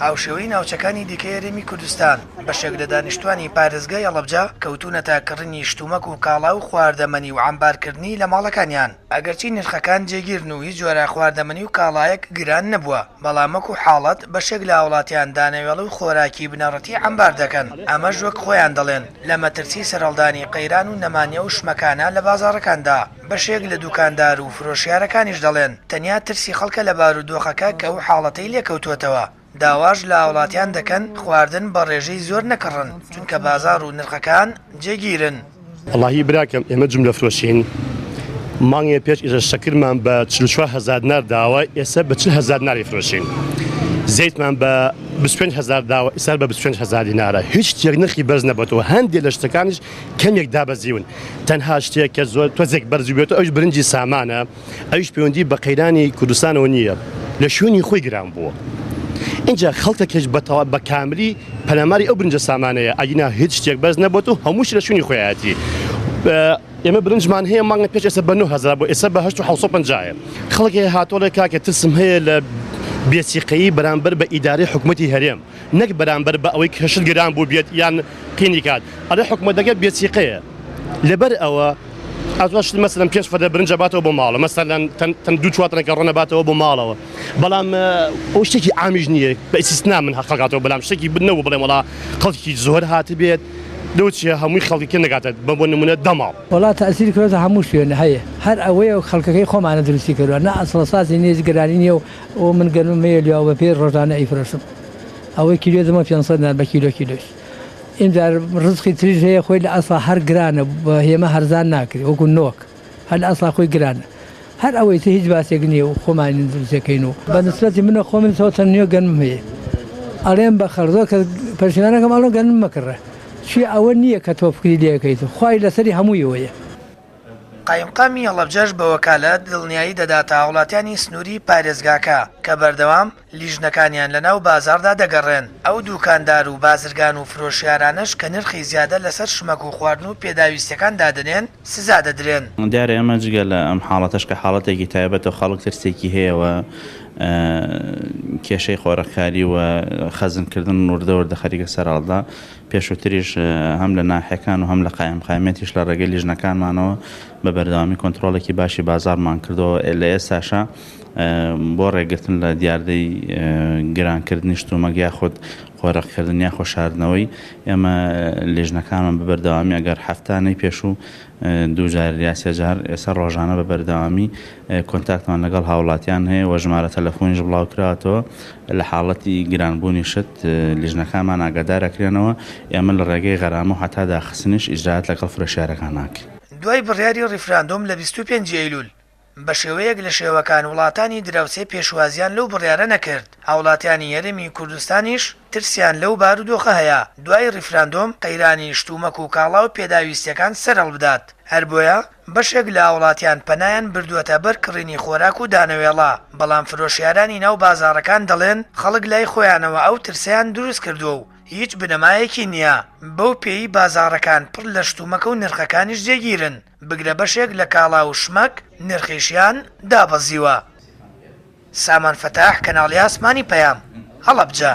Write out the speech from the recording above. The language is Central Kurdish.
هاوشێوەی ناوچەکانی دیکەی هەرێمی کوردستان، بەشێک لە دانیشتوانی پارێزگای هەڵەبجە کەوتوونەتە کڕینی شتومەک و کاڵا و خواردەمەنی و عەمبارکردنی لە ماڵەکانیان. ئەگەرچی نرخەکان جێگیرن و هیچ جۆرە خواردەمەنی و کاڵایەک گران نەبووە، بەڵام وەکو حاڵەت بەشێک لە هاوڵاتیان دانەوێڵە و خۆراکی بنەڕەتی عەمبار دەکەن، ئەمەش وەک خۆیان دەڵێن لە مەترسی سەرهەڵدانی قەیران و نەمانی ئەو شمەکانە لە بازاڕەکاندا. بەشێک لە دوکاندار و فرۆشیارەکانیش دەڵێن، تەنیا ترسی خەڵکە لە بارودۆخەکە کە ئەو حاڵەتەی لێکەوتووەتەوە، داواش لە هاوڵاتیان دەکەن خواردن بە ڕێژەی زۆر نەکڕن، چونکە بازاڕ و نرخەکان جێگیرن. وەڵاهی براکەم ئێمە جوملە فرۆشین مانگێ پێش ئێستا شەکرمان بە 44 هەزار دینار داوە ئێستا بە 40 هەزار دیناری فرۆشین زەیتمان بە 25 هەزار داوە ئێستا بە 25 هەزار دینارە هیچ شتێک نرخی بەرز نەبەتەوە هەندێک لە شتەکانیش کەمێک دابەزیون تەنها شتێک کە زۆر تۆزێک بەرز بێتەوە ئەویش برنجی سامانە ئەویش پەیوەندی بە قەیرانی کوردستانەوە نییە لە شوێنی خۆی گران بووە اینجا خەڵکەکەش بەتەوا بە کاملی پەلاماری ئەو برنجە سامانەیە ئەگینا هیچ شتێک بەرز نەبووە و هەمووش لە شوێنی خۆیەتی ئێمە برنجمان هەیە مانگە پێش ئێستا بە 9000 بۆ ئێستا بە 8750 خەڵک هەیە هاتۆڵێ کاکە ترسم هەیە لە بێسیقەیی بەرامبەر بە ئیدارەی حکوومەتی هەرێم نەک بەرامبەر بە ئەوەی کە شت گران بوو بێت یان قینی کات ئەڵێ حکومەتەکە بێسیقەیە لەبەر ئەوە ئەتوان شت مەسەلەن پێنج فەردە برنج باتەوە بۆ ماڵە مەسەلەن تەن دوو چوار تەنەکە ڕۆنە باتەوە بۆ ماڵەوە بەڵام ئەو شتێکی عامیش نییە بە ئیستیسنا من خەڵکاتەوە بەڵام شتێکی نەبوو بڵێم وەڵا خەڵکی زۆر هاتبێت لەو چیە هەمووی خەڵکەکە نەگاتە بە بۆ نمونە دە ماڵ. وەڵا تەئسیری کردۆتە هەموو شوێن هەیە هەر ئەوەیە خەڵکەکەی خۆمانە دروستی کردوە نە ئەسڵەساسی نیە هیچ گرانی نیە و من گەنمم هەیە لوا بە پێی ڕۆژانە ئەیفرۆشم ئەوەی کیلۆ دەمە 500 دینار بە کیلۆ کیلۆش ئینجا ڕزقی تریش هەیە خۆی لە ئەسڵا هەر گرانە بە هێمە هەرزان ناکرێ وەکو نۆک هەر لە ئەسڵا خۆی گرانە هەر ئەوەی تر هیچ باسێک نییە و خۆمانین دروستەکەین و بە نسبەتی منە خۆ من تۆ تەنیۆ گەنمم هەیە ئەڵێم بە خەڵک زۆر کەس پەشیمانەکەم ئەڵێم گەنم مەکڕە چی ئەوە نییە کە تۆ فکری لێ ئەکەیت خوای لەسەری هەموویەوەیە. قایمقامی هەڵەبجەش بە وەکالەت دڵنیایی دەداتە هاوڵاتیانی سنووری پارێزگاکە کە بەردەوام لیژنەکانیان لەناو بازاڕدا دەگەڕێن، ئەو دوکاندار و بازرگان و فرۆشیارانەش کە نرخی زیادە لەسەر شمەک و خواردن و پێداویستیەکان دادەنێن سزا دەدرێن. دیارە ئێمە جگە لە ئەم حاڵەتەش کە حاڵەتێکی تایبەتە و خەڵک ترسێکی هەیە و کێشەی قۆرخکاری و خەزنکردن وردە وردە خەریکە سەرهەڵدا، پێشووتریش هەم لە ناحیەکان و هەم لە قایمقامیەتیش لە ڕێگەی لیژنەکانمانەوە بە بەردەوامی کۆنترۆڵێکی باشی بازاڕمان کردەوە، لە ئێستاشا بۆ ڕێگرتن لە دیاردەی گرانکردنی شتومەک یاخود قۆرخکردن یاخود شاردنەوەی، ئێمە لیژنەکانمان بە بەردەوامی ئەگەر هەفتانەی پێشوو دوو جار یا سێ جار ئێستا ڕۆژانە بە بەردەوامی کۆنتاکتمان لەگەڵ هاوڵاتیان هەیە و ژمارە تەلەفۆنیش بڵاوکراوەتەوە لە حاڵەتی گرانبوونی شت لیژنەکانمان ئاگادار ئەکرێنەوە ئێمە لە ڕێگەی غەرامە و هەتا داخستنیش ئیجرائات لەگەڵ فرۆشیارەکان ناکەین. دوای بڕیاری ڕیفراندۆم لە 25 ئەیلول، بە شێوەیەک لە شێوەکان وڵاتانی دراوسێ پێشوازیان لەو بڕیارە نەکرد، هاوڵاتیانی هەرێمی کوردستانیش ترسیان لەو بارودۆخە هەیە دوای ڕیفراندۆم قەیرانی شتومەک و کاڵا و پێداویستیەکان سەرهەڵبدات، هەر بۆیە بەشێک لە هاوڵاتیان پەنایان بردووەتە بەر کڕینی خۆراک و دانەوێڵە، بەڵام فرۆشیارانی ناو بازاڕەکان دەڵێن خەڵک لای خۆیانەوە ئەو ترسەیان دروستکردووە و هیچ بنەمایەکی نییە، بەو پێیەی بازاڕەکان پڕ لە شتومەکە و نرخەکانیش جێگیرن. بگرە بەشێک لە کاڵا و شمەک نرخیشیان دابەزیوە. سامان فەتاح، کەناڵی ئاسمانی پەیام، هەڵەبجە.